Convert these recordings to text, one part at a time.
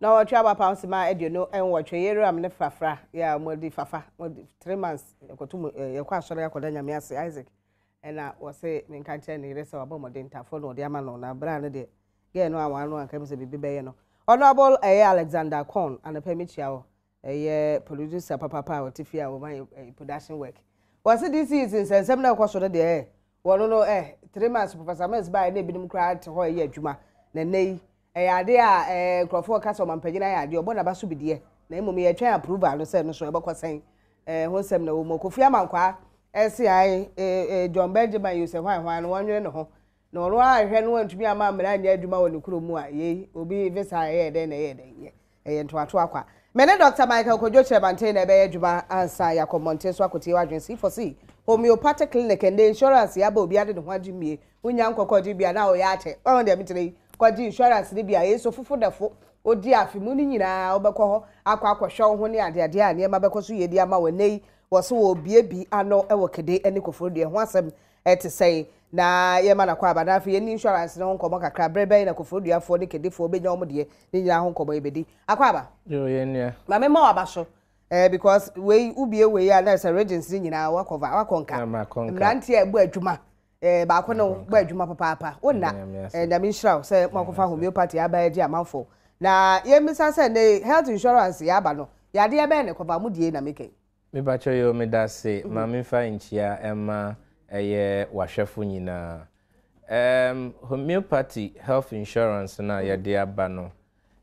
Na ɔtwe aba pam sima 28. Yɛwura ne Frafra yɛ a wɔde fafa wɔde 3 months yɛkɔto mu yɛkɔ asɔre akɔda Nyame ase. Isaac ɛna wɔse menka nkyerɛ ne yere sɛ wabɔ mmɔden ntafoɔ na ɔde ama no na berɛ a no deɛ gɛɛ no a wɔn ano anka mu sɛ biribi bɛyɛ no. Honorable ɛyɛ Alexander Con anɔpɛ mekyia wɔ ɛyɛ producer papapa a ɔte fie a wɔma yɛ production work. Wɔse DC nsɛnsɛm na ɛkɔ so no deɛ wɔno no 3 months Professor Mills baa na ebinom koraa te hɔ ɛyɛ adwuma. Na nnɛ yi ɛyɛ adeɛ a nkurɔfoɔ ka sɛ ɔmampanyin ayɛ adeɛ, ɔbɔ n'aba so bi deɛ, na mmom yɛtwɛn approval no sɛ no so ɛbɛkɔ sɛn ho nsɛm na ɛwɔ mu. Kofi Amankwaa ɛsi ae ɛɛ ɛɛ John Benjamin Yosef hwan hwan no wɔnwene ne ho na ɔno ahwɛ no wɔntumi ama mmara nyɛ adwuma wɔ ne kurom mu a yei obi visa ɛyɛ dɛn na ɛyɛ dɛn yɛ ɛyɛ ntoatoa kwa. Me ne Dr Michael Kojo Kyerɛmanten na ɛbɛyɛ adwuma ansa yɛakɔ mmɔnten so akɔtie w'adwene. C4C Homeopathic Clinic, ɛnnɛ insurance yɛaba, obi ade ne ho agye mmie, wonya nkɔkɔgye bi a na ɔyɛ akyɛ ɔho deɛ mekyerɛ yi, kɔgye insurance no bi a ɛyɛ so fofo dɛfo odi afe mu no nyinaa wobɛkɔ hɔ akɔ akɔhwɛ wo ho ne adeadeɛ a nneɛma bɛkɔ so yie de ama wɔ. Ɛnnɛ yi wɔ so wɔ bie bi ano wɔ Kede ne Koforidua ho asɛm ɛte sɛn na yɛma no akɔ aba na afei yɛni insurance no ho nkɔmmɔ kakra. Berɛ bɛn na Kofoриduafoɔ ne Kedefoɔ bɛnya wɔn deɛ ne nyinaa ho nkɔmmɔ yɛbɛdi akɔ aba? Yo, yɛn nua. Ma mema waba so because wei wobie wei a na sɛ regions ne nyinaa wakɔva wakɔ nka mmeranteɛ a ɛbɔ adwuma baako no bɔ adwuma papaapa wonna. Nyame nhyira wo sɛ moakɔfa homeopathy aba agye amanfo. Na yɛmmisa sɛ ne health insurance yɛaba no, yadeɛ bɛn ne kɔva mo die na mekɛn? Mepakyɛ yo, meda se. Ma memfa nkyia ɛma ɛyɛ wahwɛfo nyinaa. Homeopathy health insurance no a yɛde aba no,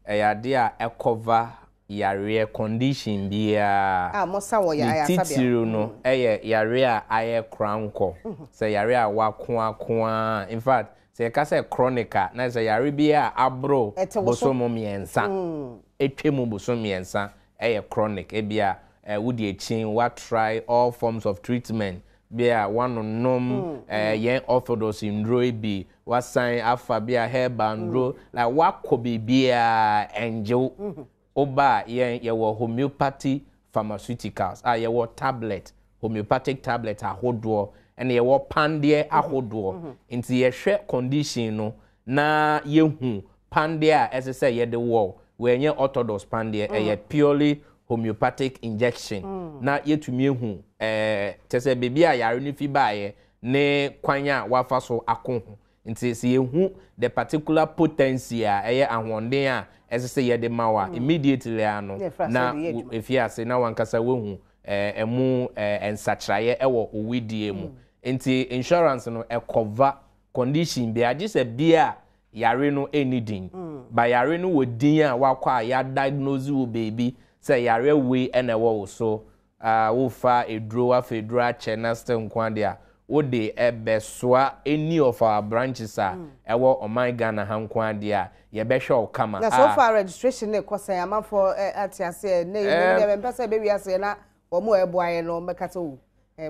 ɛyɛ adeɛ a ɛcover yareɛ condition biara. A mosa wɔ ne ayaresabea. Titiri no ɛyɛ yareɛ a ayɛ korankɔ sɛ yareɛ a wako ako a, in fact, sɛ yɛka sɛ chronic a, na sɛ yare bi a aboro ɛte wo so. Bosom 3 etwa mu, bosom 3 ɛyɛ chronic. Ebia wodi akyi wa try all forms of treatment bi a wanonom yɛn orthodox nduro yi bi, wasan afa bi a herbal nduro, like wakɔ biribiara ɛngyew. Woba a, yɛn yɛwɔ homeopathy pharmaceuticals a yɛwɔ tablet, homeopathic tablet ahodoɔ, ɛna yɛwɔ pandeɛ ahodoɔ. Nti yɛhwɛ condition no na yɛhu pandeɛ a ɛsɛ sɛ yɛde wɔ. Wɔnyɛ orthodox pandeɛ, ɛyɛ purely homeopathic injection na yɛtumi ehu kyɛ sɛ beebi a yare no fi baeɛ ne kwan a wafa so ako ho. Nti sɛ yɛhu the particular potency a ɛyɛ ahoɔden a ɛsɛ sɛ yɛde ma wa immediately a no na efi ase na wankasa wahu ɛmu nsakyerɛeɛ ɛwɔ owidie mu. Nti insurance no ɛcover condition bi agye sɛ bia yare no ɛni din ba, yare no wɔ din a wakɔ a yɛadiagnose wo beebi sɛ yare wei ɛna ɛwɔ wo so a wofa eduro, wafa eduro akyɛ na still nko adeɛ a wode ɛbɛsoa any of our branches a ɛwɔ ɔman Ghana ha nko adeɛ a yɛbɛhwɛ wo kama. Na so far registration ne kɔ sɛn? Amanfoɔ ate aseɛ ne ne deɛ mempɛ sɛ ɛbɛwi aseɛ na wɔn a ɛboa yɛn no wɔbɛka sɛ o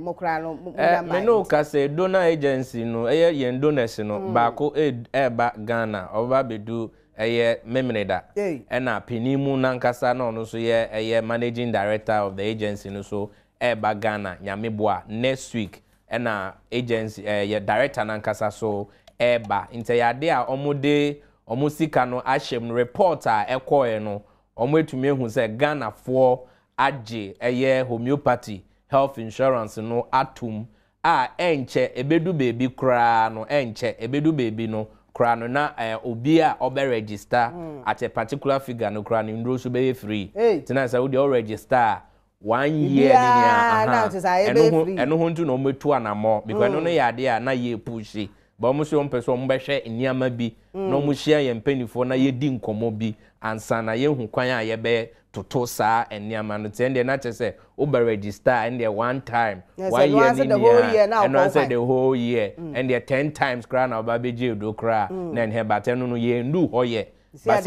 mo koraa no mo nya mmaa. Me ne wo ka sɛ donor agency no, ɛyɛ yɛn donors no baako ɛɛba Ghana, ɔbɛba abɛdu ɛyɛ Memeneda. Ɛna panin mu nankasa na ɔno nso yɛ ɛyɛ managing director of the agency no so ɛɛba Ghana, Nyame boa, next week. Ɛna agency yɛ director nankasa so ɛɛba. Nti ɛyɛ ade a wɔde wɔn sika no ahyɛ mu. Report a ɛkɔɛ no, wɔn atumi ehu sɛ Ghanafoɔ agye ɛyɛ homeopathy health insurance no atum a ɛnkyɛ ebedu beebi koraa no, ɛnkyɛ ebedu beebi no koraa no na obi a ɔbɛ register at a particular figure no koraa no, nduro so bɛyɛ free. Tena sɛ wode ɔregister a one year ne nyinaa aha ɛno ho nti na wɔn etu anamɔ because ɛno no yɛ adeɛ a na yɛ push but wɔn nso wɔn pɛ sɛ wɔn bɛhwɛ nneɛma bi na wɔn hyia yɛn mpanimfoɔ na yɛdi nkɔmɔ bi ansa na yɛhu kwan a yɛbɛ toto saa nneɛma no. Tiɛ deɛ na kyerɛ sɛ wobɛ register, ɛndeɛ one time, one year ne nyinaa, ɛno ansɛ the whole year, ɛndeɛ 10 times koraa na ɔba bɛgye edo koraa na ɛnhɛ. But ɛno no yɛn ndu hɔ yɛ, but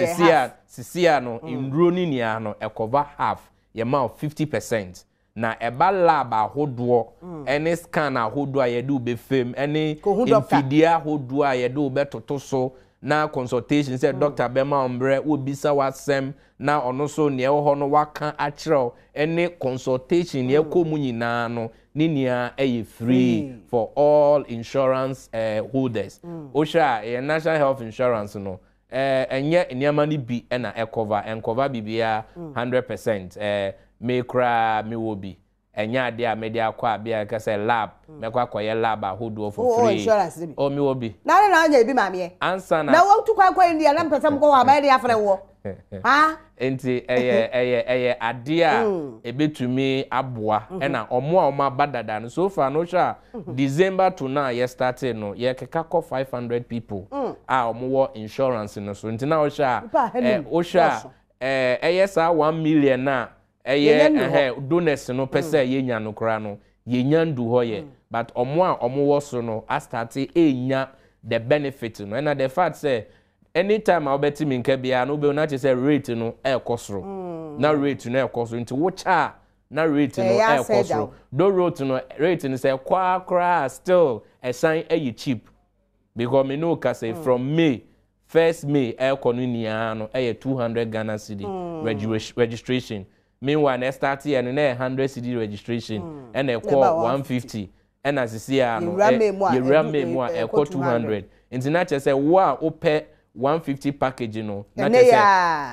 sisia no nduro ne nyinaa no ɛcover half, yɛma wo 50%. Na ɛba lab ahodoɔ ɛne scan ahodoɔ a yɛde wo bɛfam ɛne mfidie ahodoɔ a yɛde wo bɛtoto so na consultation sɛ doctor bɛma wo mmerɛ wobisa w'asɛm na ɔno nso nea ɛwɔ hɔ no waka akyerɛ wo ɛne consultation nea ɛkɔ mu nyinaa no ne nyinaa ɛyɛ free for all insurance holders. Wohwɛ a, ɛyɛ National Health Insurance no. Ɛnyɛ nneɛma no bi na ɛcover, ɛncover biribiara 100%. Me koraa mewɔ bi. Ɛnyɛ adeɛ a mede akɔ a bia ɛka sɛ lab, mɛkɔ akɔyɛ lab ahodoɔ for Wowɔ free. insurance no bi? Oh, mewɔ bi. Na adɛn na woanya bi maameɛ? Ansa na. Na wotu kwan kɔ India na mepɛ sɛ mokɔ hɔ a, mɛyɛ de afrɛ woɔ? Ha? Nti ɛyɛ ɛyɛ ɛyɛ adeɛ a ɛbɛtumi aboa ɛna wɔn a wɔn aba dada no so far no wohwɛ a December to now a yɛ startee no yɛkeka kɔ 500 people a wɔn wɔ insurance no so nti na wohwɛ a Nipa ɛ ahanum wohwɛ a dɔɔso. ɛ ɛyɛ saa 1 million a ɛyɛ Yɛnya nnu hɔ. Ɛhɛ donors no pɛ sɛ yɛnya no koraa no, yɛnya ndu hɔ yɛ, but ɔmo a ɔmo wɔ so no astart ɛnya the benefit no. Ɛna the fact sɛ anytime a wobɛte mi nka biara no, wobɛhu na kyerɛ sɛ rate no ɛɛkɔ soro, na rate no ɛɛkɔ soro, nti wokyɛ a na rate no Ɛyɛ ɛɛkɔ asɛ soro. da. Do rate no sɛ ɛkɔ ara koraa, still ɛsan ɛyɛ cheap because me no ka sɛ from May, 1st May ɛɛkɔ no nyinaa no ɛyɛ 200 Ghana cedi registration. Meanwhile na ɛstart yɛ no na ɛyɛ 100 cedi registration, ɛna Ɛba ɛkɔ 150, ɛna sisi a no Yɛwura May mu a yɛwura ɛdu- May mu a ɛkɔ ɛkɔ 200, nti na kyerɛ sɛ wo a wopɛ 150 package no na Ɛnɛ kyerɛ yɛ sɛ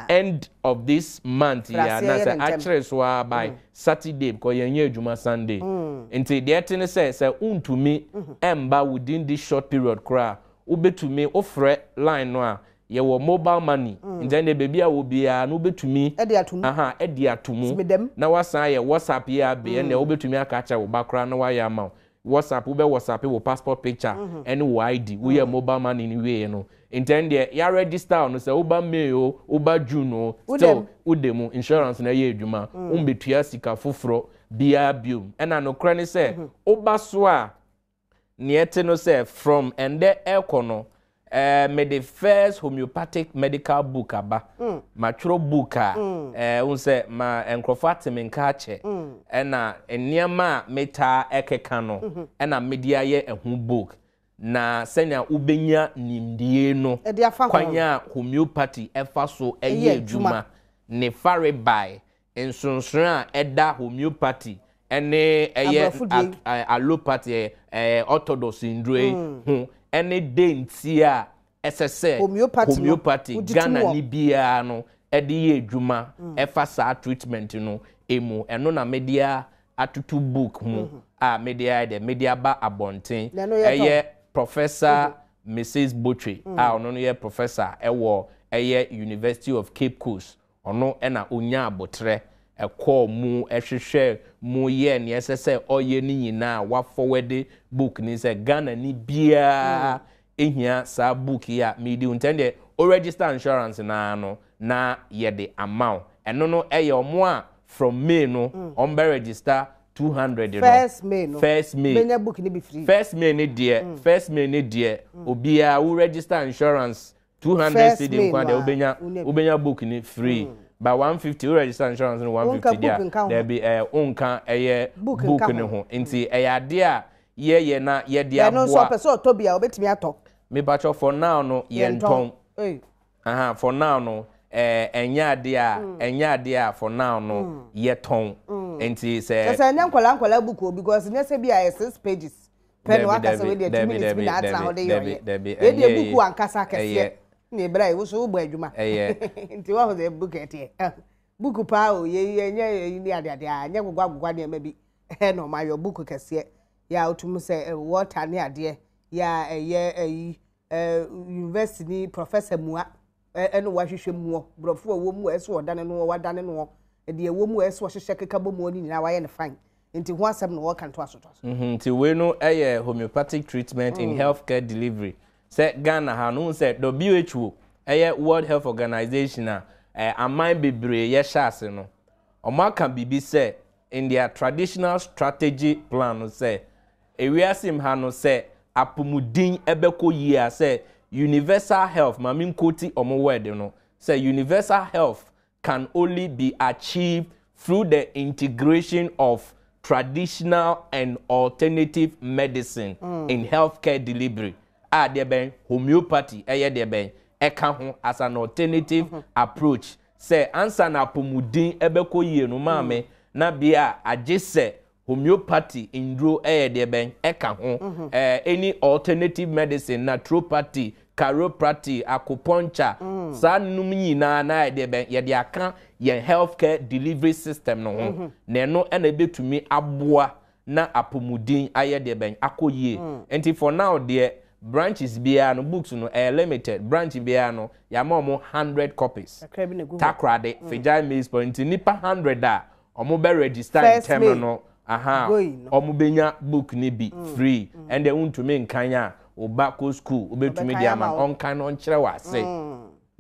a end of this month yi a Frase na yɛ sɛ ne ntɛm. akyerɛ so a by Saturday, because yɛnyɛ adwuma Sunday. Nti deɛ ɛte ne sɛ wontumi ɛmba within this short period koraa, wobɛtumi wofrɛ line no a yɛwɔ mobile money, nti ɛnna beebi a wɔ biara no wobɛtumi Ɛde ato mu. Aha, ɛde ato mu. Simedam. Na wasan ayɛ WhatsApp yi abe, ɛnna wobɛtumi aka akyerɛ wo ba koraa na wayɛ ama wo WhatsApp. Wobɛ WhatsApp wo passport picture ɛne wo ID, woyɛ mobile money no wie no, nti ɛn deɛ yɛ register no sɛ woba May o, woba June o, still wode mu insurance na ɛyɛ adwuma, wombɛtua sika foforɔ biara biom. Ɛna nokorɛ ne sɛ woba so a, neɛ ɛte no sɛ from ɛndɛ ɛkɔ no, mede first homeopathic medical book aba. Matwerɛ book a wohu sɛ ma nkurɔfoɔ ate me nka akyɛ, ɛna nneɛma a metaa ɛkeka no ɛna mede ayɛ ɛho book na sɛnea wobɛnya nimdie no Ɛde afa ho. Kwan a homeopathy ɛfa so Ɛyɛ ɛyɛ adwuma. adwuma ne farebae, nsonsono a ɛda homeopathy ɛne ɛyɛ Aborɔfo deɛ yi. Allopathy, orthodox nduro yi ho, ɛne de nti a ɛsɛ sɛ Homeopathy no, homeopathy wogye tom Ghana wɔ. ni biara no ɛde yɛ adwuma ɛfa saa treatment no emu. Ɛno na mede a atoto book mu a mede ayɛ dɛ mede aba abɔnten. Na ɛno yɛ tɔn. Ɛyɛ Professor Mrs Botwe a ɔno no yɛ professor ɛwɔ ɛyɛ University of Cape Coast. Ɔno ɛna onya abotire ɛkɔɔ mu ɛhwehwɛ mu yɛ nea ɛsɛ sɛ ɔyɛ ne nyinaa wafɔwɛde book ni sɛ Ghana ni biara ehia saa book yi a medi ntɛn deɛ o register insurance naa no na yɛde ama wo. Ɛno no ɛyɛ ɔmo a from May no ɔmo bɛ register 200 no. 1st May no. 1st May. Bɛnya book ni bi free. 1st May ne deɛ, 1st May ne deɛ, obiara wo register insurance 200 First cedi May nkwa no deɛ a, wobɛnya wonya bi. Wobɛnya book ni free, but 150, wo register insurance no 150 Wonka book deɛ nka ho. Dɛbi, wonka ɛyɛ Book book nka ne ho. ho, nti ɛyɛ adeɛ a yɛyɛ na yɛde Ɛno nso aboa. ɔpɛ sɛ ɔtɔ bi a, obɛtumi atɔ. Mepakyɛw, for now no yɛntɔn. Ei, Aha, for now no ɛnyɛ adeɛ a ɛnyɛ adeɛ a for now no yɛtɔn, nti sɛ Kyɛ sɛ ɛnyɛ nkɔla nkɔla book o, because nyɛ sɛ bi a ɛyɛ six pages pɛ na waka sɛ wei deɛ 2 minutes bi na atena hɔ de yɛ ɔyɛ. Dabi, Wei deɛ ɛnyɛ book ankasa kɛseɛ ɛyɛ na ebere a woso wobɔ adwuma. Ɛyɛ Nti wɔn sɛ book ɛteɛ book paa o, yɛ yɛ nyɛ yɛ ni adeade a nyɛ gogwa gogwa nneɛma bi ɛna ɔmo ayɔ book kɛseɛ yɛ a otum sɛ water ne adeɛ yɛ a ɛyɛ ɛyi university ni professor mua ɛna wahwehwɛ mu wɔ borɔfo a ɛwɔ mu a ɛsɛ ɔdane no wadane no deɛ ɛwɔ mu a ɛsɛ ɔhyehyɛ keka bɔ mu ne nyinaa wayɛ no fine, nti ho asɛm na wɔka nto aso to aso. Nti wei no ɛyɛ homeopathic treatment in healthcare delivery sɛ Ghana ha no, sɛ WHO, ɛyɛ World Health Organization a aman bebree yɛhyɛ ase no, ɔmo aka biribi sɛ in their traditional strategy plan no sɛ ewiase mu ha no sɛ apɔmuden ɛbɛkɔ yie a, sɛ universal health, maame nkoti ɔmo word no sɛ universal health can only be achieved through the integration of traditional and alternative medicine in healthcare delivery, a deɛ bɛn homeopathy ɛyɛ deɛ bɛn ɛka ho as an alternative approach sɛ ansa na apɔmuden ɛbɛkɔ yie no, maame, na bia agye sɛ homeopathy nduro ɛyɛ deɛ bɛn ɛka ho, any alternative medicine, naturopathy. chiropractic, acupuncture, saa nom nyinaa na yɛde bɛn yɛde aka yɛn healthcare delivery system no ho, na ɛno ɛna ebetumi aboa na apɔmuden ayɛ deɛ bɛn akɔ yie. Nti for now deɛ, branches biara no, books no ɛyɛ limited. Branch biara no, yɛama wɔn 100 copies. Kakra bi na egu hɔ. Takoradi, Fijai Maize Point, nti nipa 100 a wɔn bɛ register First ntɛm May. no, aha, Going no. wɔn bɛnya book ni bi free. Ɛnna wuntumi nkan a, ɔba kɔ school, wobɛtumi Ɔbɛkan de ama ama wo. ɔnkan no, ɔnkyerɛ wɔ ase.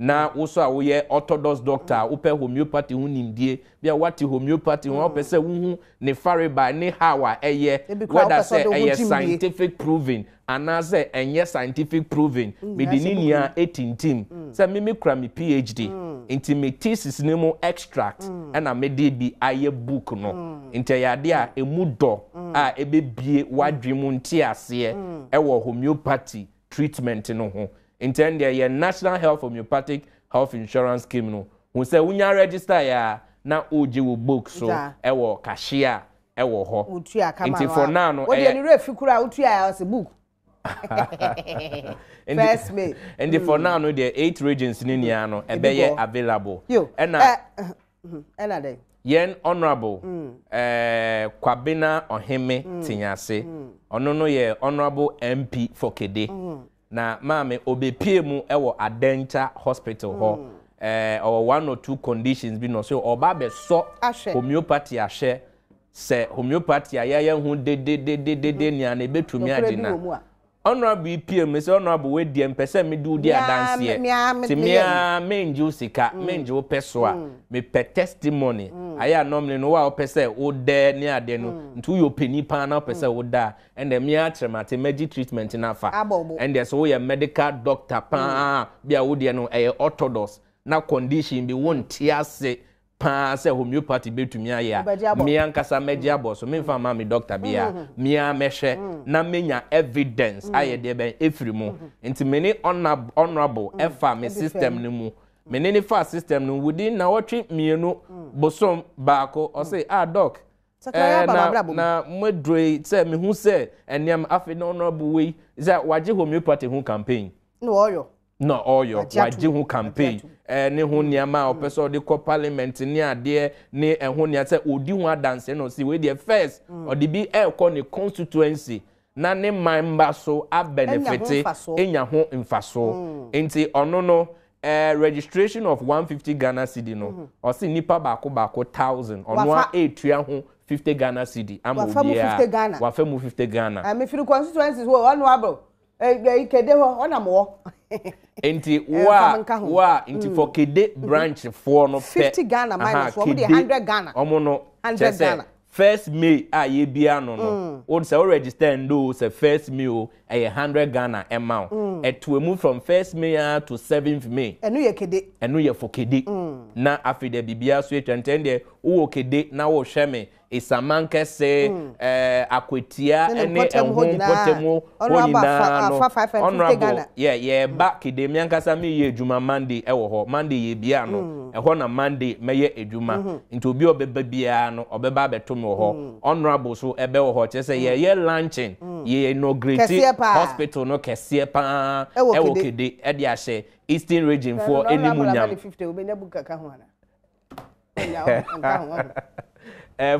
Na woso a woyɛ orthodox doctor a wopɛ homeopathy ho nimdie bi a, wate homeopathy ho, wopɛ sɛ wohu ne fareba ne how a ɛyɛ, Ebi koraa whether wopɛ sɛ sɛ ɔde wo ho ɛyɛ gyim wie. scientific proving anaasɛ ɛnyɛ scientific proving, mede ne ahyɛ book. nyinaa etintim sɛ mimi kura me PhD, nti me thesis ne mu extract ɛna mede bi ayɛ book no. Nti ɛyɛ adeɛ a emu dɔ a ɛbɛbie wadwe mu nte aseɛ ɛwɔ homeopathy treatment no ho. Nti ɛn deɛ, yɛ National Health Homeopathic Health Insurance Scheme no hu sɛ wonya register yɛ a, na wogye wo book so Gya. ɛwɔ cashier ɛwɔ hɔ. Wotua kama. Nti for now no, wode ɛyɛ ne werɛ fi kora a wotua a, ɔsɛ book. 1 May. Nti for now no deɛ, eight regions ne nyinaa no Ebi ɛbɛyɛ bɔ. available. Yo. Ɛna Ɛna dɛn? Yɛn Honourable Kwabena Ɔheme Tenyase, ɔno no yɛ Honourable MP for Kede, na maame obepie mu ɛwɔ Adenta Hospital hɔ. Ɔwɔ one or two conditions bi na ɔsɛ ɔba abɛsɔ Ahwɛ. homeopathy ahwɛ sɛ homeopathy a yɛyɛ ho dedededede nea na ebetumi Nokorɛ bi agyina. wɔ mu a. Honourable yi pie mu sɛ, "Honourable, wei deɛ, mpɛ sɛ mede wo di adanseɛ mea nti meyɛ. Mea mengye wo sika, mengye wo pɛ so a mepɛ testimony. Ayɛ a normally no, wo a wopɛ sɛ wodɛ ne adeɛ no, nti woyɛ ɔpanin paa na wopɛ sɛ woda a, ɛnna mea kyerɛ mate mɛgye treatment no afa. Abɔ wo bo. Ɛndeɛ sɛ woyɛ medical doctor paa bi a, wodeɛ no ɛyɛ orthodox na condition bi wonte ase paa sɛ homeopathy bɛtumi ayɛ Wobɛgye a, abɔ. mea nkasa mɛgye abɔ so, memfa ma me doctor bia, mea mɛhwɛ na menya evidence ayɛ deɛ bɛn ɛfiri mu. Nti me ne honourable ɛfa me Ɛde system fam. no mu, me ne ne fa system no within na wɔtwe 2 bosom baako, ɔse, "Ah, doc." Sakra aba na m'abrabɔ mu. Na moduro yi sɛ mehu sɛ ɛnneɛma afei na honourable wei sɛ wagye homeopathy ho campaign. Na ɔyɔ. Na ɔyɔ Wagye atom. Wagye ho campaign Wagye atom. Ne ho nneɛma a ɔpɛ sɛ ɔde kɔ parliament ne adeɛ ne ɛho nea sɛ ɔdi ho adanse no, ɔsi wei deɛ, first ɔde bi ɛrekɔ ne constituency na ne man mba so abenefit, mfasoɔ. Enya ho mfasoɔ. Nti ɔno no, registration of 150 Ghana cedi no, ɔsi nipa baako baako 1,000, ɔno a Wafa. etua ho 50 Ghana cedi ama Wafa mu obiara. 50 Ghana. Wafa mu 50 Ghana. Mefiri constituencies hɔ, honourable Kede hɔ ɔnam wɔ. Nti Fa wa me nka ho. Wa nti for Kede branch foɔ no pɛ. 50 Ghana minus, wɔn de 100 Ghana. Ɔmo no 100 kyerɛ sɛ Ghana. 1 May a yɛbia no, wo sɛ wo register ndo o, sɛ 1 May o, ɛyɛ 100 Ghana ɛma wo. Ɛto emu from 1 May a to 7 May. Ɛno yɛ Kede. Ɛno yɛ for Kede. Na afei deɛ, biribiara so atwa ntɛn deɛ, wowɔ Kede na wohwɛ me Esaman Kɛse, Akwatia Ne ɛne mpɔtam ɛho hɔ nyinaa. mpɔtam hɔ Honourable nyinaa no. afa 550 Honourable Ghana. Yɛ yɛba Kede, mi ankasa mi yɛ adwuma Monday ɛwɔ hɔ. Monday yɛ bia no ɛhɔ na Monday mɛyɛ adwuma, nti obi a ɔbɛba biara no, ɔbɛba abɛto mi wɔ hɔ. Honourable so ɛbɛ wɔ hɔ, kyerɛ sɛ yɛyɛ launching, yɛ inaugurate Kɛseɛ paa. hospital no kɛseɛ paa Ɛwɔ ɛwɔ Kede. Kede ɛde ahyɛ Eastern Region foɔ anim nyam. 50 wobɛnya book kaka ho ana? Wonya, nka ho, ɔho.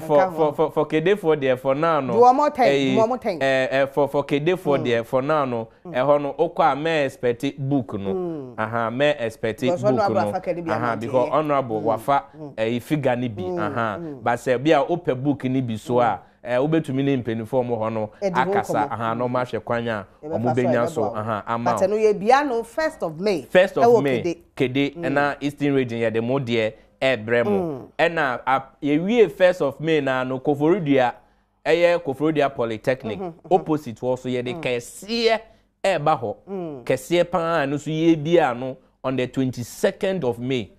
For Nka ho. for Kedefoɔ deɛ, for now no. Do wɔn 10, ɛyi, do wɔn 10. For Kedefoɔ deɛ, for now no, ɛhɔ no okɔ a, mɛ expect book no. Aha, mɛ expect Because book honourable no. afa kɛde bi Aha, ama nti because ɛyɛ. honourable wafa ɛyi figure ni bi. Aha, but sɛ bi a wopɛ book ni bi so a, wobɛtumi ne mpanyinfoɔ mo hɔ no Ɛdi ho akasa. nkɔmmɔ. Aha, na ɔmo ahwɛ kwan a Yɛbɛfa ɔmo so a bɛnya so ɛbɛboa wo. aha ama But wo. ɛno yɛ bia no 1 May. 1 ɛwɔ of May. Kede. Kede ɛna Eastern Region yɛde mo deɛ ɛɛbrɛ mo. Ɛna yɛwie 1 May na no, Koforidua, ɛyɛ Koforidua Polytechnic opposite hɔ so, yɛde kɛseɛ ɛɛba hɔ kɛseɛ paa. Ɛno nso yɛbia no on the 22nd of May.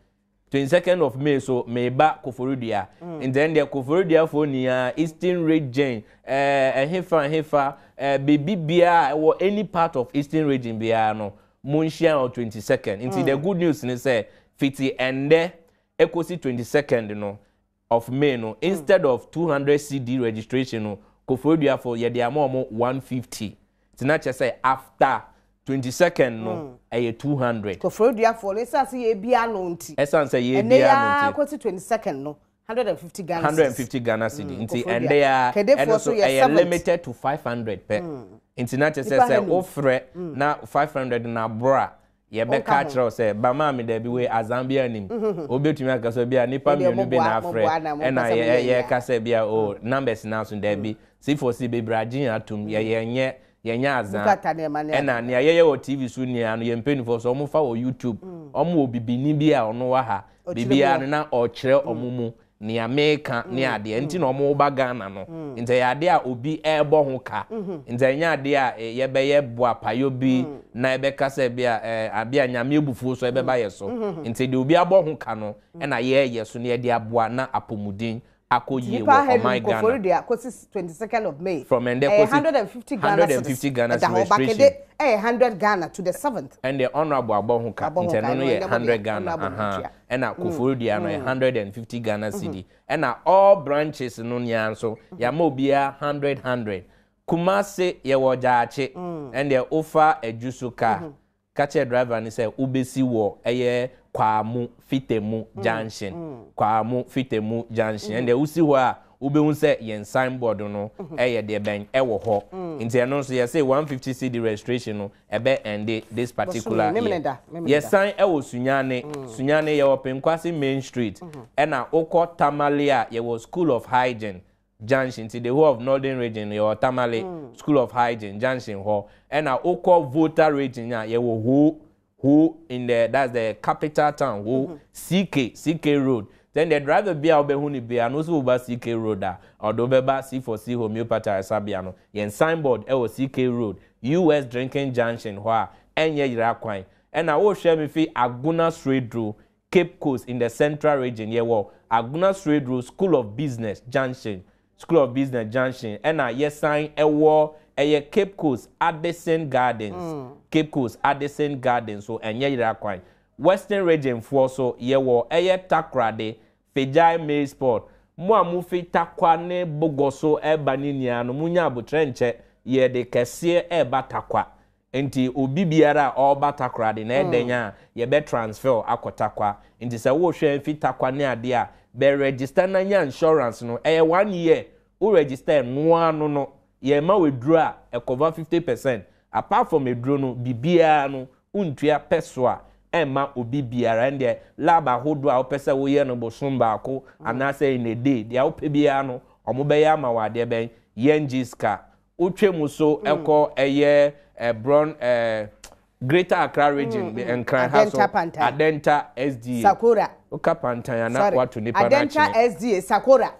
22nd of May so meba Koforidua. Nti ɛn deɛ, Koforiduafoɔ nyinaa, Eastern Region, ɛhefa ɛhefa, beebi biara ɛwɔ any part of Eastern Region biara no, mo nhyia on 22nd. Nti the good news ni sɛ fiti ɛndɛ ekosi 22nd no of May no, instead of 200 cedi registration no, Koforiduafoɔ yɛde ama wɔn 150. Nti na kyerɛ sɛ after 22nd no ɛyɛ 200. Koforidua-foɔ no, ɛsiane sɛ yɛrebie ano nti. Ɛsiane sɛ yɛrebie ano nti. Ɛnnɛ yi ara kɔsi 22nd no, 150 Ghana cedis. 150 Ghana cedi. Nti ɛnnɛ yi ara, ɛno nso ɛyɛ limited to 500 pɛ. Nti na kyerɛ sɛ sɛ wofrɛ na 500 no aboro a, yɛbɛka akyerɛ wo sɛ ba maame daabi wei azan biara nnim. Wobɛtumi aka sɛ bia nnipa mmienu bi na afrɛ ɛna yɛka sɛ bia oh numbers no aso daabi. C4C bebree agye yɛn atom, yɛnyɛ yɛnyɛ azan. Ɛna nea yɛyɛ wɔ TV so nyinaa no yɛn mpanimfoɔ so wɔfa wɔ YouTube. Wɔn wɔ bibini bi a ɔno wɔ ha. Biribiara no na ɔkyerɛ wɔn mu nea meka ne adeɛ nti na wɔn ba Ghana no. Nti ɛyɛ adeɛ a obi ɛrebɔ ho ka. Nti ɛnyɛ adeɛ a yɛbɛyɛ boapayɔ bi na yɛbɛka sɛ bi a ɛɛ adeɛ a Nyame abufuo so ɛbɛba yɛ so. Nti deɛ obi abɔ ho ka no ɛna yɛreyɛ so na yɛde aboa na apɔmuden akɔ yie Nnipa wɔ ahanum ɔman Ghana. Koforidua kɔsi 22nd of May. From ɛndɛ Ɛyɛ kɔsi 150 Ghana cedis. 150 Ghana Ɛda hɔ. registration. Bakede ɛyɛ 100 Ghana to the 7th. Ɛndeɛ honourable abɔ ho ka Abɔ ho nti ka, ɛno no ɛno yɛ ɛnyɛ mo 100 dea, Ghana honourable na ahaa ɔtua. ɛna Koforidua no yɛ 150 Ghana cedi ɛna all branches no nyinaa nso yɛama obiara 100 100. Kumasi yɛwɔ Gyaakye ɛndeɛ wofa Adwusu car Ka kyerɛ driver no sɛ wobɛsi wɔ ɛyɛ Kwamu Fitemu junction. Kwamu Fitemu junction. Ɛndeɛ wosi hɔ a, wobɛhu sɛ yɛn signboard no ɛyɛ deɛ bɛn ɛwɔ hɔ. Nti ɛno nso yɛse 150 cedi registration no ɛbɛ ɛnde this particular year. Yɛsan ɛwɔ Sunyani. Sunyani yɛwɔ Penkwase main street. Ɛna wokɔ Tamale a yɛwɔ School of Hygiene. Junction nti the whole of Northern region no yɛwɔ Tamale mm. School of Hygiene Junction hɔ ɛna wokɔ Volta region a yɛwɔ Ho Ho in the that's the capital town Ho mm -hmm. CK CK road then the driver bi a wobɛhu no bia no nso woba CK road a ɔde wobɛba C4C homeopathy ayaresabea no yɛn signboard ɛwɔ CK road US drinking junction hɔ a ɛnyɛ yera kwan ɛna wohwɛ me fi Agona Swedru Cape Coast in the Central Region, yɛwɔ Agona Swedru School of Business Junction, School of Business Junction, ɛna yɛsan wɔ ɛyɛ Cape Coast Addison Gardens, Cape Coast Addison Gardens so ɛnyɛ yera kwan. Western Region foɔ so yɛwɔ ɛyɛ Takoradi, Fegyae Maize Port. Mo a mofi Tarkwa ne Bogɔ so ɛreba no nyinaa no monya abotrɛ nkyɛ yɛde kɛseɛ ɛreba Tarkwa. Nti obi biara a ɔreba Takoradi no ɛdɛn a yɛbɛ transfer wo akɔ Tarkwa. Nti sɛ wohwɛ fi Tarkwa ne adeɛ a, bɛ register na nya insurance no, ɛyɛ one year, wo register ɛnoaa no no, yɛma wo aduro a ɛcover 50%. Apart from aduro no, biribiara no wontua pɛ so a ɛmma obi biara. Ɛndeɛ lab ahodoɔ a wopɛ sɛ woyɛ no bosom baako anaasɛ in a day, deɛ wopɛ biara no wɔbɛyɛ ama wo adeɛ bɛn, yɛngye sika. Wotwa mu so kɔ ɛyɛ Brɔn ɛɛ Greater Accra Region Nkran ha so Adenta SDA. Sakora. Woka Pantan a na wato nipa no akyene. Adenta SDA Sakora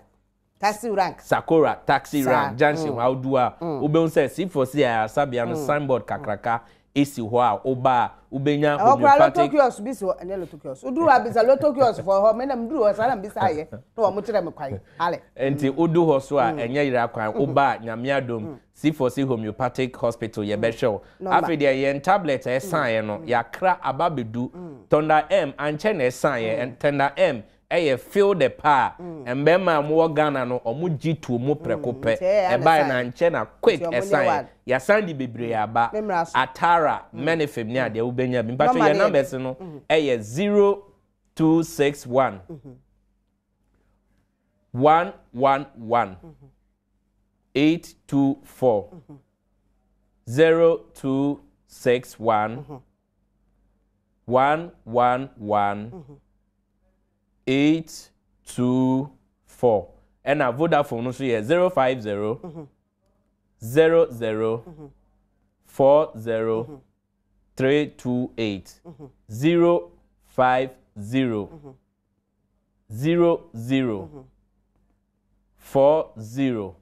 taxi rank. Sakora taxi rank junction hɔ a wodu a wobɛhu sɛ C4C ayaresabea no signboard kakraka esi hɔ a woba a wobɛnya Ɛhɔ koraa lotto homeopathic. kiosk bi si hɔ, ɛnyɛ lotto kiosk. Woduru hɔ a bisa lotto kiosk foɔ hɔ, me na meduru hɔ saa na mebisa ayɛ na wɔn kyerɛ me kwan. Hale. Nti wodu hɔ so a ɛnyɛ yera kwan, woba a Nyame adom C4C Homeopathic Hospital yɛbɛhwɛ wo. Number. Afei deɛ yɛn tablet a ɛsaeɛ no yɛakra aba abɛdu. Thunder M ankyɛ na ɛsaeɛ, Thunder M Ɛyɛ feel the paa. Mmarima a wɔwɔ Ghana no wɔn gye too mu prɛko pɛ. Ɛbaeɛ no ankyɛ na quick ɛsaeɛ. Yɛasan de bebree aba. Atara, Menifem ne adeɛ wobɛnya bi. Mpakyɛ yɛn numbers no ɛyɛ 0261 111 824 0261 111 824 ɛna Vodafone no nso yɛ 050 00 40 328 050 00 40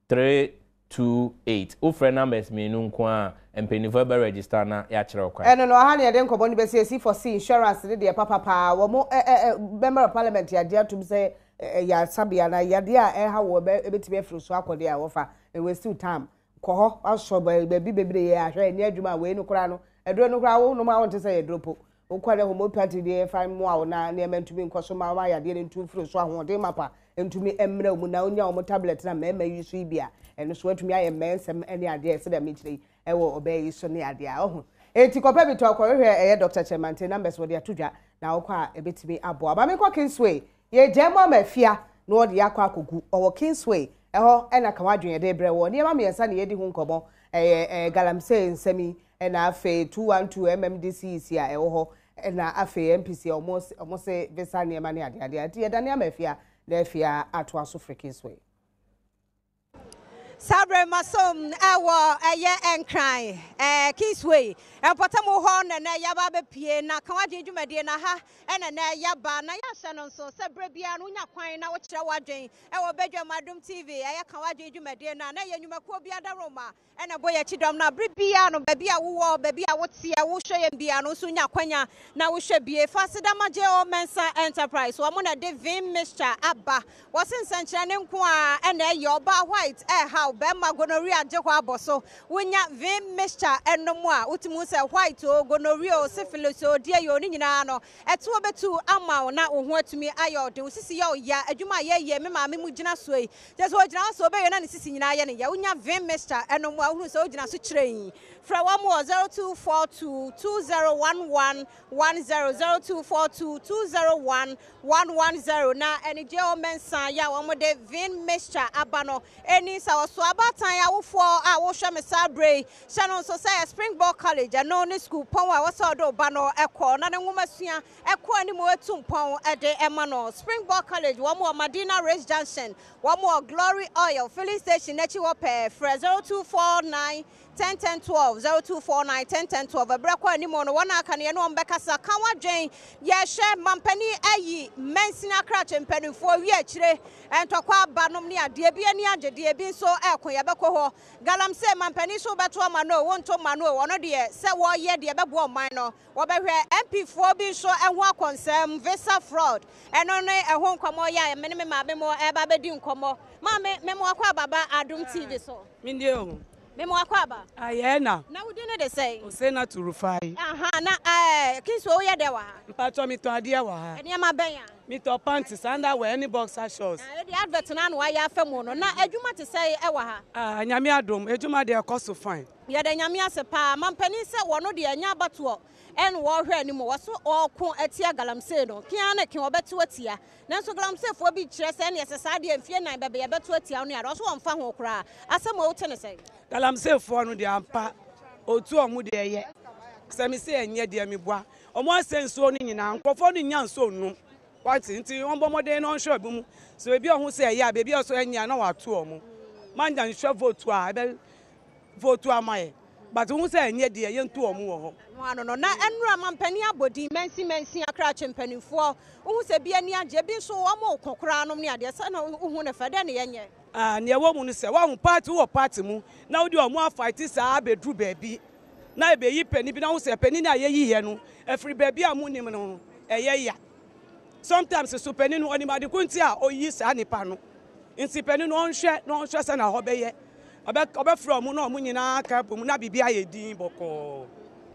328 Wofrɛ numbers mmienu nko ara a, mpaninfoɔ bɛ register na yɛakyerɛ wo kwan. Ɛno no, ɔha na yɛde nkɔmmɔ no bɛsi asi for see insurance no deɛ papa paa wɔn ɛ ɛ ɛ member of parliament yɛagye atom sɛ ɛ yaresabea na yadeɛ a ɛha wɔ bɛ ɛbɛtumi afiri so akɔ deɛ a wɔfa waste time kɔ hɔ asɔ baabi bebree ahwɛ ɛnyɛ adwuma a wei no koraa no aduro no koraa wo nom a wonte sɛ yɛ duro po Wokɔ ne homeopathy deɛ yɛfa mmoa wo na nneɛma ntumi nkɔ so ma wo ma yadeɛ no ntu mfiri so ahoɔden mapa ntumi mmrɛ wo mu na wonya wɔn tablet na mmarima yi so yi bi a ɛno so atumi ayɛ mmɛnsɛm ne adeɛ sɛdeɛ mekyerɛ yi. ɛwɔ ɔbaa yi so ne adeɛ a ɔho. Enti kɔpɛ bi tɔ kɔhwehwɛ ɛyɛ Dr. Kyeremanteng numbers wɔde ato dwa na wokɔ a ɛbɛtumi aboa. Ma menkɔ Kingsway Yɛregyae mu ama Afia na ɔde akɔ akɔgu. Ɔwɔ Kingsway, ɛhɔ na Ka W'adwene yɛde rebrɛ woɔ. Nneɛma mmiɛnsa na yɛredi ho nkɔmmɔ, ɛyɛ ɛɛ galamsey nsɛm yi, ɛna afei 212 MMDCEC a ɛwɔ hɔ, ɛna afei NPC a wɔn wɔn se visa nneɛma ne adeade. Nti yɛdane ama Afia na Afia atoa so firi Kingsway. Saa berɛ yi masom wɔ ɛyɛ Nkran ɛɛ Kingsway mpɔtam hɔ na ɛnɛ yɛaba abɛpue na ka w'adwene dwumadie na ha ɛna ɛnɛ yɛaba na yɛahyɛ no nso sɛ berɛ biara no wonya kwan na wokyerɛ w'adwene ɛwɔ Badwam Adom TV ɛyɛ ka w'adwene dwumadie no a na ɛyɛ nnwumakuo bi adaworoma ɛna ɛbɔ yɛn akyi dɔm no a bere biara no baabi a wowɔ, baabi a woteɛ, wohwɛ yɛn biara no, wo nso nya akwanya na wohwɛ bie. Fa aseda ma J.O. Mensah Enterprise, wɔn na ɛde Vim Mixture aba. Wɔse nsɛnkyerɛnne nko ara ɛna ɛyɛ, ɔbaa white ɛrehaw, bɛrima gonorrhea gye hɔ abɔ so. Wonya Vim Mixture ɛnom a, wotumi hu sɛ white o, gonorrhea o, syphilis o, deɛ yɛ o, ne nyinaa no, ɛtoɔ bɛtu ama wo na wo ho atumi ayɛ ɔden. Wo sisi yɛ wo ya, adwuma a yɛyɛ, me maame mu gyina soɔ yi, Kyerɛ sɛ ogyina hɔ sɛ ɔbɛwie na ne sisi nyinaa yɛ no ya. Wonya vim mixture ɛnom a, wohunu sɛ wogyina so kyerɛnn. Frɛ wɔn wɔ 0242 2011 10, 0242 201 110 na anigyeɛ wɔ Mensah yɛ a wɔde vim mixture aba no ɛni nsawɔsoɔ. Abaatan awofoɔ a wohwɛ me saa berɛ yi, hyɛ no nso sɛ ɛyɛ Springboard College, ɛno ne sukuupɔn a ɛwɔ sɛ ɔde wo ba no kɔ na ne nwomasua ɛkɔ anim etu mpɔn de ma no. Springboard College, wɔn wɔ Madina Race Junction, wɔn wɔ Glory Oil Filling Station n'akyi hɔ pɛɛ. Frɛ 0249 10 10 12, 0249 10 10 12. Ɛberɛ kɔ anim no, wɔn a aka no yɛne wɔn bɛkasa. Ka w'adwen, yɛhwɛ mampanin ayi mansini akrakye mpanimfoɔ wi akyire, ntɔkwa aba nom ne adeɛ, ebi ani agye deɛ, ebi nso ɛko, yɛbɛkɔ hɔ. Galamsey mampanin so wobɛto ama no o, wonto mma no o, ɔno deɛ sɛ wɔyɛ deɛ ɛbɛboa ɔman no. Wɔbɛhwɛ MP foɔ bi nso ho akɔnsɛm, visa fraud, ɛno ne ɛho nkɔmmɔ yɛ a me ne me maame mo ɛreba abɛdi nkɔmmɔ. Maame, me mo akɔ aba ba Adom TV so. Me nie o. Me mo akɔ aba. Ayɛɛ na. Na wo din ne de sɛn? Osenatu Rufai. Aha, na ɛɛ Kingsway woyɛ dɛ wɔ ha? Mpatsɔ metɔn adeɛ wɔ ha. Nneɛma bɛn a? Metɔ panties, underwear ɛne boxer shorts. Na ɛdeɛ advert no ano ayɛ afa mu no, na adwuma te sɛn ɛwɔ ha? Ah, Nyame adom, adwuma deɛ ɛkɔ so fine. Yɛda Nyame ase paa. Mampanin sɛ wɔno deɛ ɛnyɛ abatoɔ ɛna wɔhwɛ anim wɔso ɔɔko atia galamsey no ke ara ne ke wɔbɛto atia nanso galamseyfoɔ bi kyerɛ sɛ ɛneɛ sɛ saa deɛ mfie nan bɛbɛ yɛbɛto atia wo ne ade ɔso wɔmfa ho koraa asɛm wei wote ne sɛn? Galamseyfoɔ no deɛ ampa ɔtu ɔmo deɛ ɛyɛ sɛ me se ɛnyɛ deɛ meboa ɔmo asɛ nsuo no nyinaa nkurɔfoɔ no nnya nsuo nnom wate nti ɔmbɔ mmɔden na ɔnhwɛ ɔbi mu sɛ baabi a ɔho sɛ ɛyɛ a baabi a ɔso ɛnyɛ a na wato ɔmo manya nhwɛ vote a ɛbɛ vote ama yɛ but wohu sɛ ɛnyɛ deɛ yɛntu wɔn wɔ hɔ. Ɛno ano no, na nnora mampanin abɔdin, mansin mansin akrakye mpanimfoɔ, wohu sɛ ebi ani agye, ebi nso wɔn reko koraa nom ne adeɛ, sɛ na wohu no fɛ, dɛn na yɛnyɛ? Ah, nea ɛwɔ mu no sɛ, woahu party, wowɔ party mu na wode wɔn afight saa abɛduru baabi na ɛbɛyi panin bi na wohu sɛ panin a yɛyiiɛ no, ɛfiri baabi a monnim no no, ɛyɛ ya. Sometimes so panin no ɔnim ade ko nti a ɔyi saa nipa no. Nti panin no ɔnhwɛ na ɔnhwɛ sɛ na hɔ bɛyɛ. Ɔbɛ ɔbɛfrɛ wɔn na wɔn nyinaa aka abom na biribi ayɛ din bɔkɔɔ.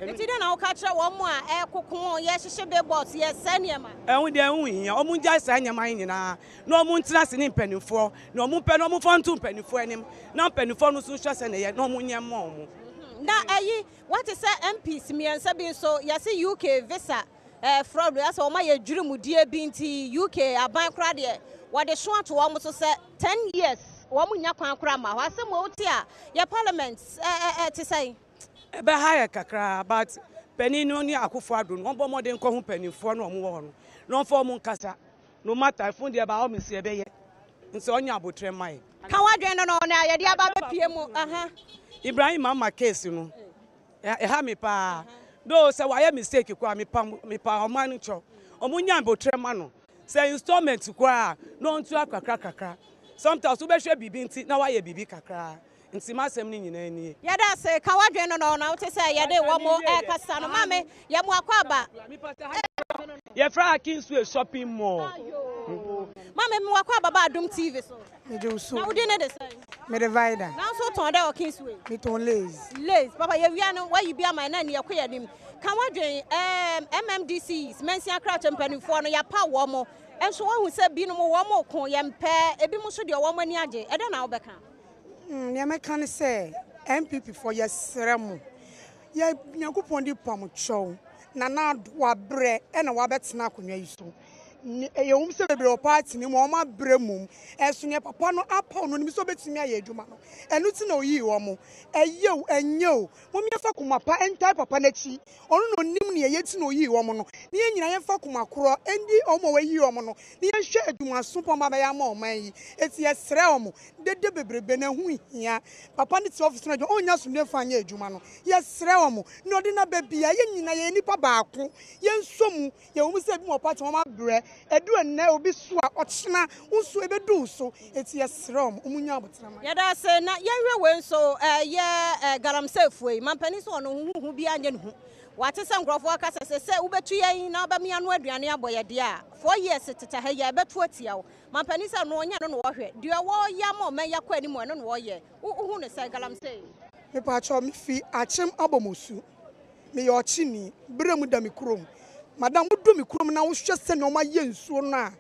Nti dɛn na woka kyerɛ wɔn a ɛrekoko, yɛrehyehye billboards, yɛresɛe nneɛma? Ɛho deɛ ɛho nhia. Wɔn ngyae saa nneɛma yi nyinaa na wɔn ntena ase ne mpanimfoɔ. Nea wɔn pɛ no wɔn mfa nto mpanimfoɔ anim na mpanimfoɔ no nso nhwɛ sɛnea ɛyɛ na wɔn nyɛ mma wɔn. Na ayi, woate sɛ MPs mmiɛnsa bi nso, yɛse UK visa Eh fraud wei asɛ wɔn ayɛ dwirimudie bi nti UK aban koraa deɛ wɔde so ato wɔn so sɛ 10 years wɔn nnya kwan koraa mma hɔ asɛm wei wote a yɛ parliament eh eh te sɛn. Ɛbɛha yɛ kakra but panin no ne Akufo Addo no wɔbɔ mmɔden nkɔ ho paninfoɔ no a wɔwɔ hɔ no na wɔmfa wɔn nkasa no matter ɛfo deɛ by all means yɛbɛyɛ nti ɔnyɛ abotrɛ mma yɛ. Ka w'adwene no no na yɛde aba abɛpie mu aha. Ibrahim Mahama case no Ɛha me paa. Though sɛ wayɛ mistake koraa mepa mepa ɔman no kyɛw. Ɔmo nya abotrɛ ma no. Sɛ installment koraa a na ɔntua kakra kakra. Sometimes wobɛhwɛ biribi nti na wayɛ biribi kakra. Nti m'asɛm no nyinaa nie. Yɛda ase, ka w'adwene no no na wote sɛ yɛde wɔn rekasa no. Maame, yɛ mo akwaaba. Yɛfrɛ ha Kingsway shopping mall. Maame, me wakwaaba ba Adom TV so. Mede wo so. Na wo din ne de sɛn? Mede Vida. Na nso tɔn dɛ wɔ Kingsway? Metɔn lace. Lace. Papa yɛwia no wayi bi ama yɛn na ɛne yɛkɔ yɛn anim. Ka w'adwen ɛɛm MMDCs, Mansin Akrakyɛ mpanimfoɔ no yɛapaw wɔn. Nso woahu sɛ binom wɔn reko, yɛmpɛ, ebinom nso deɛ wɔn ani agye. Ɛdɛn na wobɛka? Mm, nea mɛka ne sɛ, NPP foɔ yɛsrɛ mo, yɛ Nyankopɔn di pam kyɛw, Nana Addo wabrɛ ɛna wabɛtena akonnwa yi so. Ne ɛyɛ wɔn sɛ bebree wɔ party no mu a wɔn abrɛ mmom, ɛso neɛ papa no apaw no onim sɛ ɔbɛtumi ayɛ adwuma no, ɛno ti na oyii wɔn. Ɛyɛ o, ɛnyɛ o, mom yɛmfa koma pa ntae papa no akyi, ɔno na onim neɛ ɛyɛ nti na oyii wɔn no, na yɛn nyinaa yɛmfa koma korɔ ndi wɔn a wɔayi wɔn no, na yɛnhwɛ adwumaso pa wɔn abɛyɛ ama ɔman yi. Enti yɛsrɛ wɔn, dede bebrebe no ɛho nhia, papa no te office no adwuma, ɔnnya asomdwoe mfa nyɛ adwuma no, yɛsrɛ wɔn, nea ɔde no aba biara, yɛn nyinaa yɛyɛ nnipa baako, yɛnsɔ mu, Yɛwɔ mu sɛ ebinom wɔ party wɔn abrɛ, ɛdu ɛnnɛ obi so a, ɔkyena wo nso ɛbɛdu wo so, enti yɛsrɛ wɔn, wɔn nya aboterɛ ma yɛn. Yɛda ase. Na yɛnhwɛ wei nso, ɛyɛ galamseyfoɔ yi, mampanin sɛ ɔno ho hu biara nyɛ ne hu. Wate sɛ nkurɔfoɔ aka sɛ sɛ sɛ wobɛtu yɛn na wobɛma yɛano aduane abɔ yɛ deɛ a, four years tete ha yi a, ɛbɛto atia wo. Mampanin sɛ ɔno ɔnyɛ ɛno na ɔhwɛ. Deɛ wɔreyɛ ama ɔman yi akɔ anim ɛno na ɔyɛ. Wo wohu no sɛn, galamsey? Mepaakyɛw, mefi Akyem Abomosu. Meyɛ ɔkyeni, berɛ mu da me kurom. Madam, wodu me kurom na wohwɛ sɛnea wɔayɛ nsuo no a,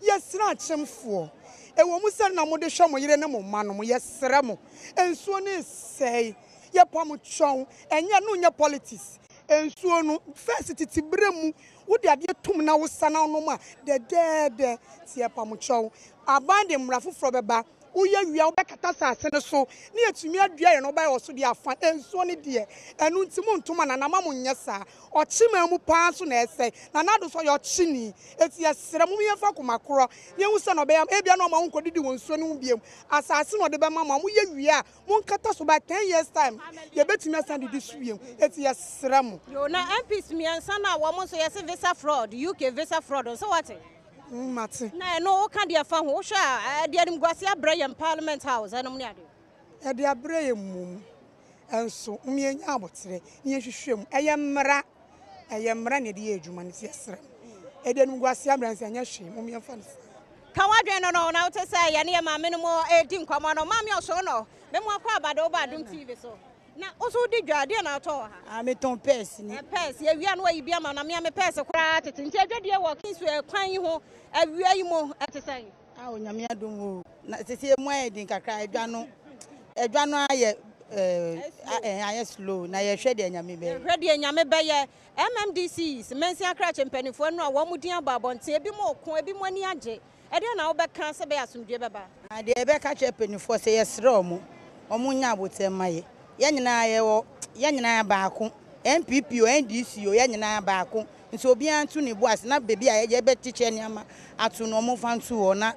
yɛsrɛ akyemfoɔ, ɛwɔ mu sɛ na mode hwɛ mo yere ne mo mma nom, yɛsrɛ mo, nsuo no resɛe, yɛpa mo kyɛw, ɛnyɛ ɛno nyɛ politics. Nsuo no, first tete berɛ mu, wode adeɛ tom na wosa na wonom a, dɛdɛɛdɛ, nti yɛpa mo kyɛw. Aban de mmara foforɔ bɛba, Woyɛ wie a, wobɛkata asase no so na yɛatumi adua yɛn nnɔbaeɛ wɔ so de afa nsuo no deɛ. Ɛno nti monto ma Nana mma monnyɛ saa. Ɔkyeman mu paa nso na ɛsɛe. Nana Addo nso ɔyɛ ɔkyeni. Enti yɛsrɛ mo momma yɛmfa akoma korɔ na yɛnhu sɛdeɛ ɔbɛyɛ ama. Ebia na ɔmma wonkɔdidi wɔ nsuo no ho bio. Asase na ɔde bɛma mo a, moyɛ wie a, monkata so. By ten years time, yɛbɛtumi asan adidi so bio. Enti yɛsrɛ mo. Yoo na MPs mmiɛnsa no a wɔn nso yɛse visa fraud, UK visa fraud nso woate? Mm, mate. Na ɛno woka deɛ fa ho, wohwɛ a ɛde animguaseɛ abrɛ yɛn parliament house ɛnom ne adeɛ. Ɛde abrɛ yɛn mmom, nso mom yɛnya aboterɛ na yɛnhwehwɛ mu. Ɛyɛ mmara, ɛyɛ mmara na yɛde yɛ adwuma no nti yɛsrɛ mo. Ɛde animguaseɛ abrɛ nso ɛnyɛ hwee, mom yɛmfa no saa. Ka w'adwene no no na wote sɛ yɛne yɛn maame no mu redi nkɔmmɔ no. Maame Ɔsoo no, me mo akɔ aba de woba Adom TV so. Na wo nso wodi dwa, deɛ na wotɔn wɔ ha? Ah, metɔn pɛɛs ni. Eh, pɛɛs, yɛwia no wayi bi ama na mea me pɛɛs koraa tete. Nti adwadie wɔ Kingsway kwan yi ho awia yi mu ɛte sɛn? Ah, Onyame adom o. Na sisi emu ayɛ den kakra, adwa no, adwa no ayɛ eh, eh, ayɛ slow. Na yɛhwɛ deɛ Nyame bɛyɛ. Yɛhwɛ deɛ Nyame bɛyɛ. MMDCs, Mansin Akrakye mpanimfoɔ nnora wɔn din abɔ abɔnten, ebi mo reko, ebi mo ani agye. Ɛdeɛn na wobɛka sɛ ɛbɛyɛ asomdwoeɛ bɛba? Na deɛ yɛbɛka akyerɛ mpaninfoɔ sɛ yɛsrɛ wɔn, wɔn nyɛ aboterɛ mma yɛ. Yɛn nyinaa yɛwɔ, yɛn nyinaa baako. NPP o, NDC o, yɛn nyinaa baako. Nti obiara nto ne bo ase na baabi a yɛbɛkyekyɛ nneɛma ato no wɔn mfa nto hɔ na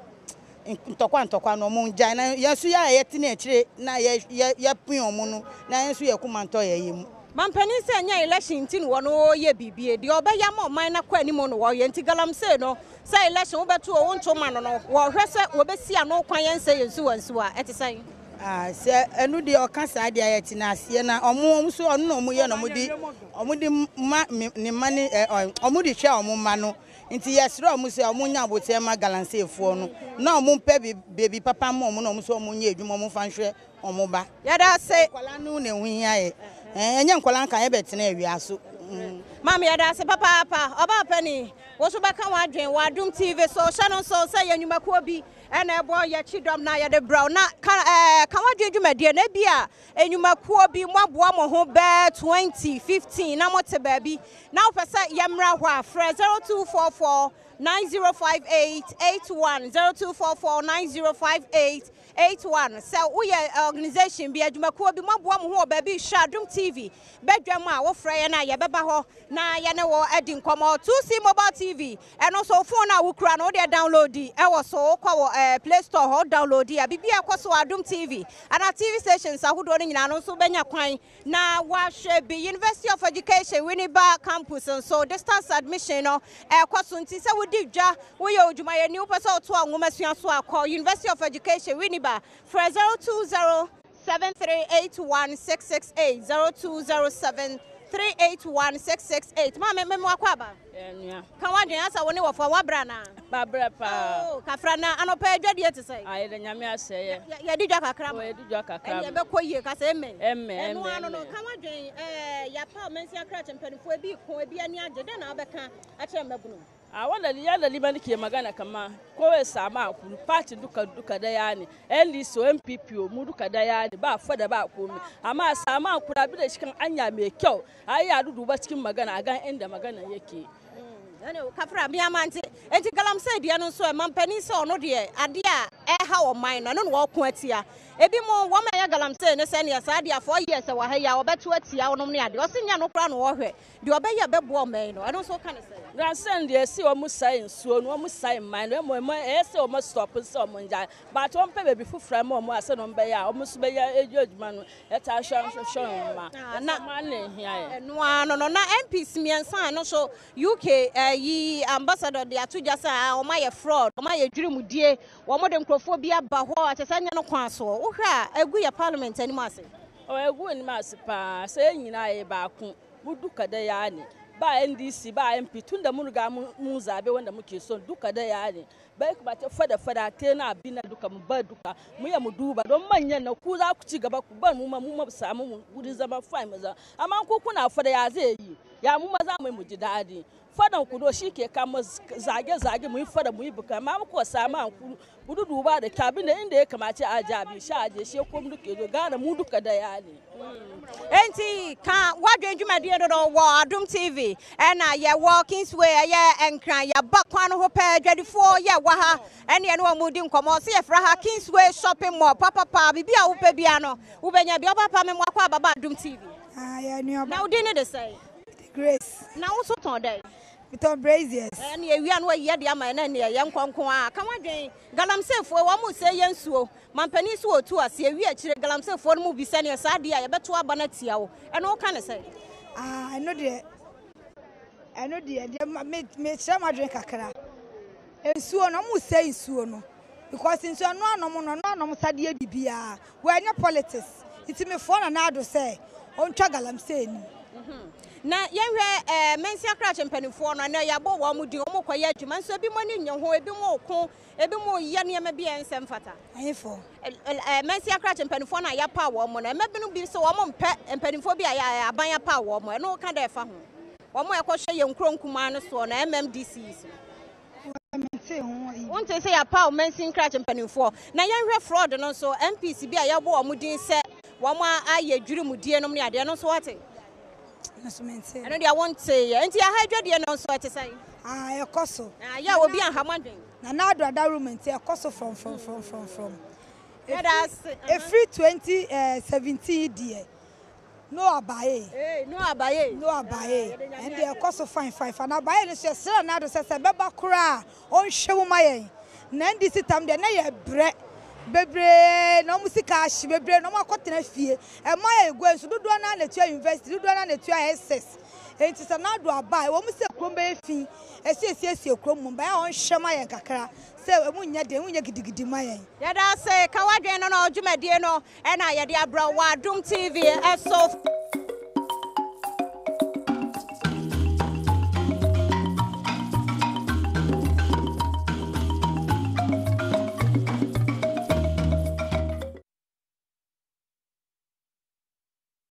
ntɔkwa ntɔkwa no wɔn ngyae na yɛn nso yɛ a yɛtena akyire na yɛ yɛ yɛpue wɔn no na yɛn nso yɛn koma ntɔ yɛn yam. Mampanin sɛ ɛnyɛ election nti na wɔn ɔyɛ biribi, deɛ ɔbɛyɛ ama ɔman no akɔ anim na wɔyɛ nti galamsey no Sɛ election wobɛto o wonto ma no no wɔhwɛ sɛ wɔbɛsi ano kwan ɛnsɛ yɛn nsuwansuwa ɛte sɛn? Ah sɛ ɛno deɛ ɔka saa deɛ yɛte no aseɛ na ɔmo ɔmo so ɔno na ɔmo yɛ na ɔmo de ɔmo de ma ne mma ne ɛ ɔmo de hwɛ ɔmo mma no nti yɛsrɛ ɔmo sɛ ɔmo nya aboteɛ ma galamseyfoɔ no na ɔmo mpɛ beebi papa ma ɔmo na ɔmo nso ɔmo nyɛ adwuma ɔmo nfa nhwɛ ɔmo ba. Yɛda ase. Nkwadaa no na ɛho hia yɛ. Ɛnyɛ nkwadaa nka yɛbɛtena awia so. Maame yɛda ase papaapa. Ɔbaa panin, wo nso bɛka w'adwene wɔ Adom TV so. Hyɛ no nso sɛ yɛ nnwumakuo bi na ɛbɔ yɛn akyi dɔm na yɛde brɛ wo. Na ka ɛɛ ka w'adwene dwumadie no ebi a nnwumakuo bi moaboa mo ho bɛɛ 20, 15 na mote baabi na wopɛ sɛ yɛmmra hɔ a frɛ 0244 9058 81 0244 9058 81 Sɛ woyɛ organisation bi, adwumakuo bi, moaboa mo ho wɔ baabi rehwɛ Adom TV badwam a, wofrɛ yɛn a, yɛbɛba hɔ na yɛne wo adi nkɔmmɔ. 2C Mobile TV, ɛno nso wo phone a wokura no, wodeɛ downloadi ɛwɔ so, wokɔ wɔ eh, Play Store hɔ, wo downloadi a, biribi a ɛkɔ so wɔ Adom TV anaa TV stations ahodoɔ no nyinaa no nso wobɛnya kwan na woahwɛ bi. University of Education Winneba Campus nso, distance admission no ɛrekɔ so nti sɛ wodi dwa, woyɛ odwumayɛni, wopɛ sɛ wotoa nwomasua so a, kɔ University of Education Winneba, frɛ 020 7381668, 0207 381 668. Maame, mema wakɔ aba. Nua. Ka w'adwene, asa wo ne wɔfa, woabrɛ anaa? Mabrɛ paa. Oh, kafra na anɔpa adwadie te sɛn? Ah, yɛda Nyame ase yɛ. Yɛdi dwa kakra ma. Oh, yɛdi dwa kakra ma. Ɛnni ɛbɛkɔ yie, ka sɛ amen. Amen, amen. Ɛno ano no, ka w'adwene, ɛɛ, yɛapaw mansin akrakye mpanimfoɔ, ebi ko, ebi ani agye, dɛn na wobɛka akyerɛ mmabunu? A wanda yadda liman ke magana kama kowa ya samu hakuri party duka duka daya ne NDC o NPP o mu duka daya ne ba fada ba komai amma a samu hakuri abi da shi kan anya mai kyau a yi a duduba cikin magana a gan inda magana yake. Kafra me ama nti enti galamsey deɛ no nso ɛma mpanin sɛ ɔno deɛ adeɛ a ɛha ɔman no ɛno na wɔko atia ebi mo wɔn a ɛyɛ galamsey ne sɛ neɛ saa deɛ 4 years wɔ ha yi a wɔbɛto atia wɔnom ne adeɛ ɔse nyɛ no koraa na wɔhwɛ deɛ ɔbɛyɛ bɛboa ɔman yi no ɛno nso woka ne sɛ. Galamsey deɛ ɛsi wɔn sae nsuo no wɔn sae mman no ɛmɔ ɛmɔ ɛyɛ sɛ wɔn stop sɛ wɔn ngyae but wɔn pɛ baabi foforɔ ama wɔn a sɛ wɔn bɛyɛ a wɔn nso bɛyɛ ɛyɛ adwuma no ɛta hwɛ hwɛ wɔn mma na ɔman na ehia yɛ. Ɛno ara no no na MPs mmiɛnsa a ɛno nso UK yi ambassador de ato dwa sɛ ah, wɔn ayɛ fraud, wɔn ayɛ dwirimudie, wɔn de nkurɔfoɔ bi aba hɔ a kyerɛ sɛ ɛnyɛ no kwan soɔ. Wohwɛ a ɛgu yɛ parliament anim ase? Oh, ɛgu anim ase paa sɛ yɛn nyinaa yɛ baako mu duka daya ne ba NDC ba MP tun da mun riga mun zabe wanda muke son duka daya ne bai kamata fada fada te na abi na duka mu ba duka mu ya mu duba don manyan na ku za ku ci gaba ku bar mu ma mu ma samu mu wurin zama fine mu zama amma ku kuna fada ya zai yi ya mu ma za mu yi mu ji daɗi fadan ku do shi ke kama zage zage mu yi fada mu yi buka amma mu ko samu an ku ku duba da kyabin da inda ya kamace a jabi sha aje shi ko mu duke zo gane mu duka daya ne. Enti ka wadwen dwumadie no no wɔ Adom TV ɛna yɛwɔ Kingsway ɛyɛ Nkran yɛaba kwan no ho pɛɛ adwadifoɔ yɛ wɔ ha ɛne ɛne wɔn di nkɔmmɔ sɛ yɛfrɛ ha Kingsway Shopping Mall papapa biribi a wopɛ bia no wobɛnya bi ɔba pa me mmoakɔ ababa Adom TV. Ah, yɛ nuaba. Na wodin ne de sɛn? Grace. Na wo so tɔn dɛn? Metɔn braziers. Ɛne ewia no ayi de ama ɛna ne ɛyɛ nkɔnko a ka wadwen galamseyfoɔ wɔn mo sɛ yɛ nsuo mampanin so wɔtu ase ewi akyire galamseyfoɔ no mu bi sɛneɛ saa adeɛ a yɛbɛto aba no atia wo ɛno woka ne sɛ? Ah, ɛno deɛ ɛno deɛ deɛ me mekyerɛ m'adwene kakra. Nsuo no ɔmo sɛ nsuo no because nsuo ɛno anom no ɛno anom sadeɛ bibiara wɔnyɛ politics nti mefoɔ na n'ado sɛ ɔntwa galamsey nim. Na yɛnhwɛ ɛɛ mɛnsia krakye mpanimfoɔ no ɛnɛ yɛabɔ wɔn mo din wɔn kɔyɛ adwuma nso ebi mo ani nye ho ebi mo ko ebi mo yɛ nneɛma bi a ɛnsɛ mfata. Ahefo. Ɛɛ mɛnsia krakye mpanimfoɔ no a yɛapa wɔn mo no ɛmɛ binom bi sɛ wɔn mpɛ mpanimfoɔ bi a yɛ aban apa wɔn mo ɛno ka dɛ ɛfa ho wɔn a ɛkɔhwɛ yɛn nkuro nkumaa no soɔ no MMDCs no. Wonte sɛ yɛapa mansin krakye mpanimfoɔ na yɛnhwɛ fraud no nso MPs bi a yɛabɔ wɔn din sɛ wɔn ayɛ dwirimudie nom ne adeɛ no nso wate. Ɛno deɛ wonte yɛ nti aha adwadie no nso ɛte sɛn? Ah, ɛkɔ so. Yɛ obi anha mo adwen. Na na ado adaworo mu nti ɛkɔ so from from from from from. Yɛda ase. Efiri 2017 deɛ no abaye. Hey, no abaye. No abaye. Ɛnde ɛkɔ so fine fine fine. Abaye no so yɛsrɛ na ado sɛ sɛ bɛba koraa ɔnhwɛ mu ma yɛn. Na NDC tam deɛ na yɛ brɛ bebree na ɔmo sika ahye bebree na ɔmo akɔtena fie. Ɛma yɛ egu nso dodoɔ naa na etua university dodoɔ naa na etua SS. Enti sɛ n'ado aba a ɛwɔ mu sɛ kurom bɛyɛ fi esi esiesie kurom mu bɛyɛ a ɔnhwɛ ma yɛn kakra sɛ emu nyɛ den emu nyɛ gidigidi ma yɛn. Yɛda ase ka wadwen no na dwumadie no ɛna yɛde abrɛ wɔ Adom TV ɛso.